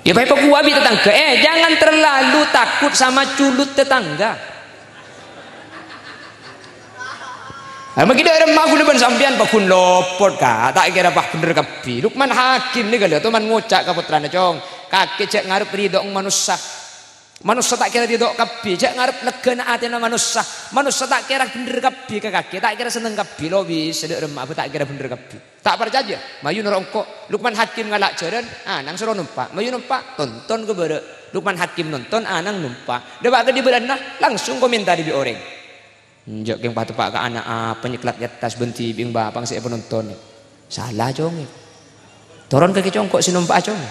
Yâ, bhâi pakowa bi' tatangghâ. Eh, jangan terlalu takut sama culut tetangga. Arèya ma' ghi' dâ' remma kaulâ bân sampèyan paggun lopot, Ka'. Ta' kèra pas bhendher kabbhi. Lukman Hakim nèka lho, toman ngoca' ka pottrana, "Cong, kakè jhâ' ngarep ridho manossa. Manossa ta' kèra ridho kabbhi, jhâ' ngarep leghâna atèna manossa. Manossa ta' kèra bhendher kabbhi ka kakè, ta' kèra senneng kabbhi, lo' bisa dâ' remma abâ' ta' kèra bhendher kabbhi." "Ta' parcajâ, mayu noro' engko'." Lukman Hakim ngala' jhârân, ana'na soro nompa'. Mayu nompa', tonton ka bârâ'. Lukman Hakim nonton, ana'na nompa'. Dâpa' ka dhi-bârâ'na, langsung komentar bi' orèng. "Enjâ' kèng pateppa' ka ana' apa nyeklat è attas bân dhibi' bapa'na sè èpanonton. Sala, Cong. Toron kakè, Cong, ko' sè nompa'a, Cong."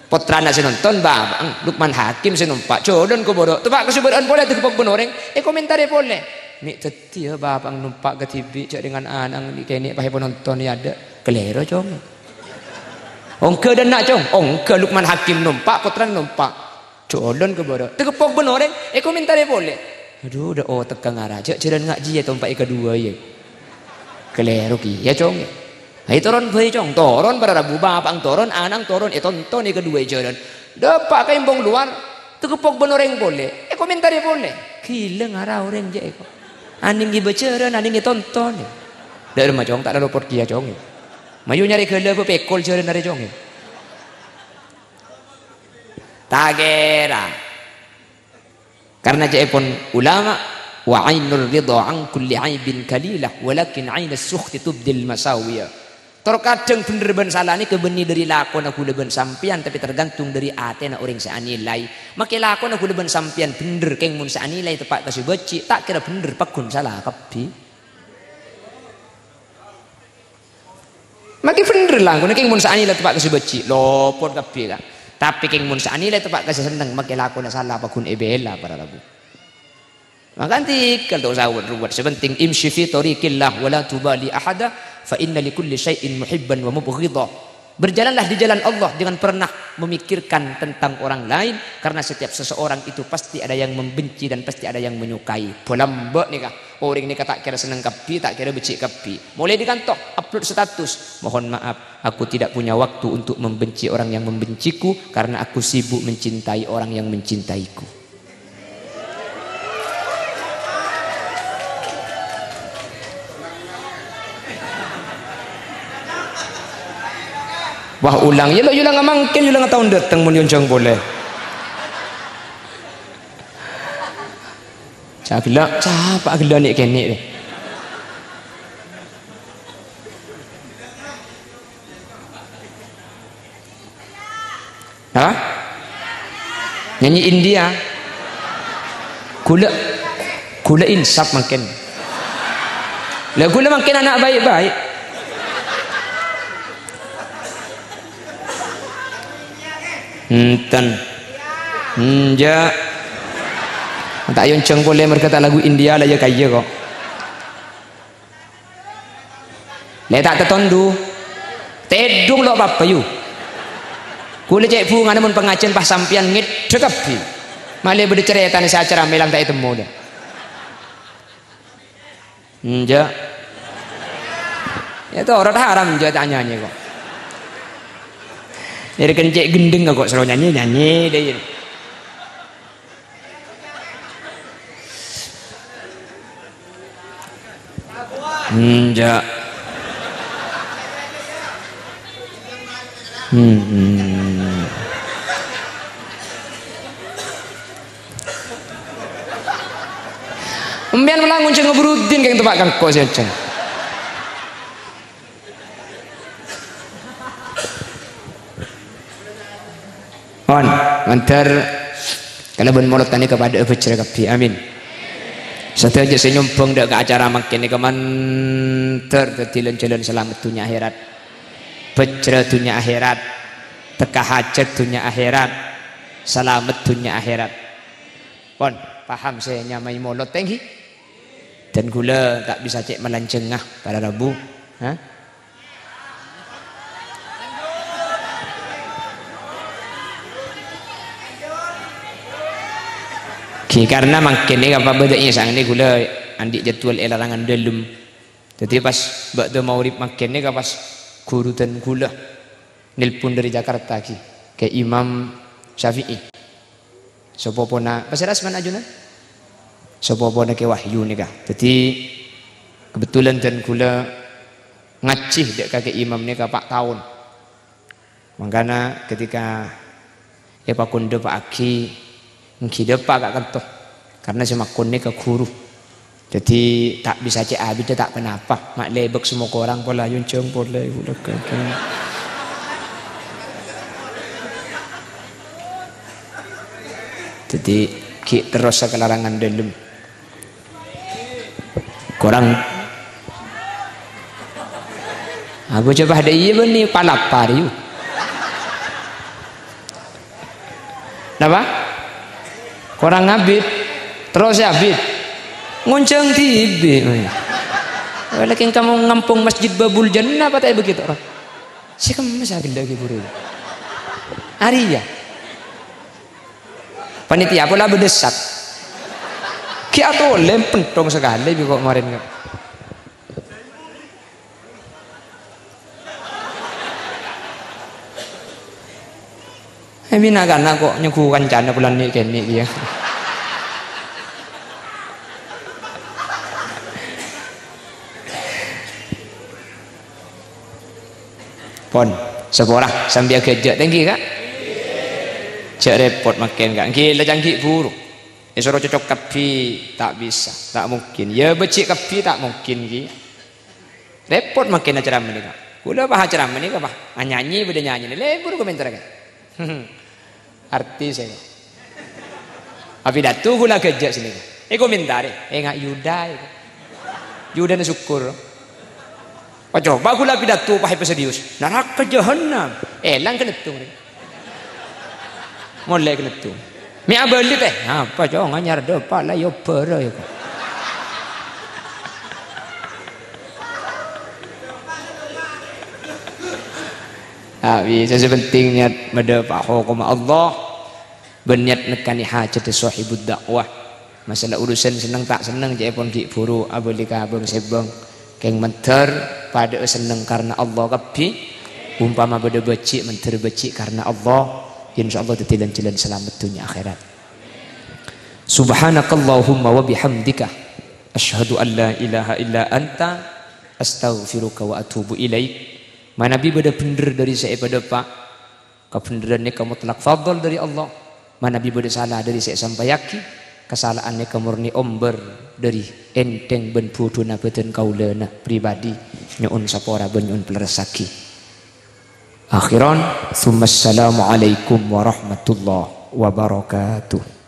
Pottrana sè nonton, bapa'na, Lukman Hakim sè nompa', jhâlân ka bârâ'. Teppa' ka sè bârâ'ân polè, tèkeppok bân orèng, èkomentari polè. "Mè' dhâddhiyâ bapa'na nompa' kadhibi', jhâ' rèng ana'na kènè' pas èpanonton è adâ'." "Kalèro, Cong." "Ongghâ dâ' enna', Cong." "Ongghâ, Lukman Hakim nompa', pottrana nompa'." Jhâlân ka bârâ'. Tèkeppok bân orèng, èkomentari polè. "Adhu, dâ' otegghâ ngara, jhâ' jhâlân ngajhi ètompa'è kaduwâ, yâ." "Kalèro kèya, Cong." "Ayo toron bhâi, Cong." Toron para rabu, bapa'na toron, ana'na toron, ètonton è kaduwâ jhâlân. Dâpa' ka embong lowar, tèkeppok bân orèng polè, èkomentari polè. "Ghilâ ngara orèng jhâ' èko. Anèng ngibâ jhâlân, anèng ètonton." "Dâ' remma, Cong, ta' lalopot kèya, Cong." "Mayu nyarè ghâlâ bâ pèkol jhâlân arè, Cong." Ta' kèra. Karna ca'èpon ulama, "Wa ainur ridha an kulli aibin qalilah, walakin ainus sukhti tubdil masawiya." Tor kadhâng bhendher bân sala nèka bânnè dhâri lakona kaulâ bân sampèyan, tapè tergantung dhâri atèna orèng sè anilai. Makè lakona kaulâ bân sampèyan bhendher, kèng mon sè anilai teppa' ka sè bâji', ta' kèra bhendher, paggun sala kabbhi. Makè bhendher langkona, kèng mon sè anilai teppa' ka sè bâji', lopot kabbhi, Ka'. Tapè kèng mon sè anilai teppa' ka sè senneng, makè lakona sala paggun èbhilâ para rabu. Maka anti' kal to sawet ruwet, sè penting imshi fi tariqillah wa la tubali ahada, fa inna li kulli syai'in muhibban wa mubghidha. Berjalanlah di jalan Allah, jangan pernah memikirkan tentang orang lain, karena setiap seseorang itu pasti ada yang membenci dan pasti ada yang menyukai. Polambâ' nèka. Orèng nèka ta' kèra senneng kabbhi, ta' kèra bâji' kabbhi. Molaè dâri kanto, upload status, "Mohon maaf, aku tidak punya waktu untuk membenci orang yang membenciku, karena aku sibuk mencintai orang yang mencintaiku." Wah, ulang. Yâ, lo', yâ, ulang mangkèn, yâ, ulang taon dâteng mon èonjhâng polè. Ca' ghellâ', capa' ghellâ' nè'-kènè' rè. Apa? Nyanyi India. Kaulâ, kaulâ insaf mangkèn. Lah, kaulâ mangkèn ana' baik-baik. Enten. Enjâ'. Ta' èonjhâng polè marghâ ta' lagu India la iyâ kaya ko'. Lè ta' tatondu. Tèdung lo' papa, yu. Kaulâ cè' bhungana mon pangajiân pas sampèyan ngèdhâ kabbhi. Malè bâdâ carètana sè acara mèlang ta' ètemmo, dâ. Enjâ'. Yâ, torot haram, enjâ' ta' nyanyi ko'. Èrèken cè' ghendheng ko' soro nyanyi, nyanyi dâ, yâ. Enjâ'. Hmm. Empèyan mèlang ngonjhâng Burudin kèng teppa' ka engko' sè ngonjhâng. Pon, mandhâr kalabân molodhân nèka padhâ'â bhâjhrâ kabbhi. Amin. Sadhâjâ sè nyombhâng dâ' ka acara mangkèn nèka mandhâr dhâddhi lan-jhâlân salamet dhunnya akhèrat. Bhâjhrâ dhunnya akhèrat. Tekka hajhât dhunnya akhèrat. Salamet dhunnya akhèrat. Pon, paham sè nyamaè molod, tèngghi? Dan kaulâ ta' bisa cè' malanjhângnga, para rabu. Hah? Ghi, karna mangkèn nèka apa bâdâ è sangènè kaulâ andi' jadwal è larangan dâlem. Dhâddhi pas bâ'da maghrib mangkèn nèka pas ghuru dân kaulâ nelpon dâri Jakarta, ghi, Kè Imam Syafi'i. Sapopona, pasèra asmana ajunan? Sapopona Kè Wahyu nèka. Dhâddhi, Kebetulan dân kaulâ ngajhi dâ' kakè imam nèka pa' taon. Mangkana ketika èpakondhâpa'aghi, èngghi dâpa' ka' kanto. Karna sè makon nèka ghuru. Dhâddhi ta' bisa cè' abidhâ ta' ponapa. Ma' lèbâk sè mokorang pola yonjhâng polè, ghulâ ghâghâ. Dhâddhi ghi' terros sakalarangan dâlem. Korang. Aku coba ada iya bani palapar yu. Napa? Korang abit. Terros abit. Ngonjhâng dhibi'. Wala kèng kamu ngampong Masjid Babul Jannah apa ta' begitu? Sè kemma saghellâ' ghibur. Arèya. Panitia pola bâdâ sat. Ghi' atolè penthong sakalè bi' ko' marèn. Eh, bina kana' ko' nyenggu kancana bulan ni' kènè' kèya. Pon, sapora, sambi aghâjâ' tèngghi, Ka'. Jhâ' rèpot makkèn, Ka'. Èngghi la cangghi' buru. Èsoro cocok kabbhi, ta' bisa, ta' mungkin. Yâ, bâjhi' kabbhi, ta' mungkin, ghi. Rèpot makkèn acara panèka. Kaulâ pas acara panèka, pas anyanyi bâdâ nyanyina. Lebur komentar, Ka'. Artis, ya. Apidato kaulâ aghâjâ' sè nèka. Èkomentarè, "Enga' Yuda, ya." Yudana sokkor. Pas coba kaulâ apidato pas èpaserius. "Naraka jahannam." Èlang kennettung, rè. Molè kennettung. "Mè' abâli, tè." "Apa, Cong? Anyar dâpa' la èobârâ, ya." Ah, bisa, sè penting niat madâpa' hokomma Allah, bân niat nekkanè hajhâddhâ sohibud da'wah. Masalah urusan senneng ta' senneng, ca'èpon ghi' buru abâli ka bâng-sèbâng. Kèng mandhâr padâ'â senneng karna Allah kabbhi. Umpama bâdâ bâjhi', mandhâr bâjhi' karna Allah, insyaallah dhâddhi lan-jhâlân salamet dhunnya akhèrat. Subhanakallahumma wa bihamdika, asyhadu an la ilaha illa anta, astaghfiruka wa atubu ilaik. Manabi bâdâ bhendher dâri sè èpadâpa', kabhendherran nèka mutlak fadl dâri Allah. Manabi bâdâ sala dâri sè èsampayaghi, kasala'an nèka morni ombâr dâri ènthèng bân budhuna bâdân kaulâna pribadi. Nyo'on sapora bân nyo'on palerressaghi. Akhiran, tsummassalamualaikum warahmatullahi wabarakatuh.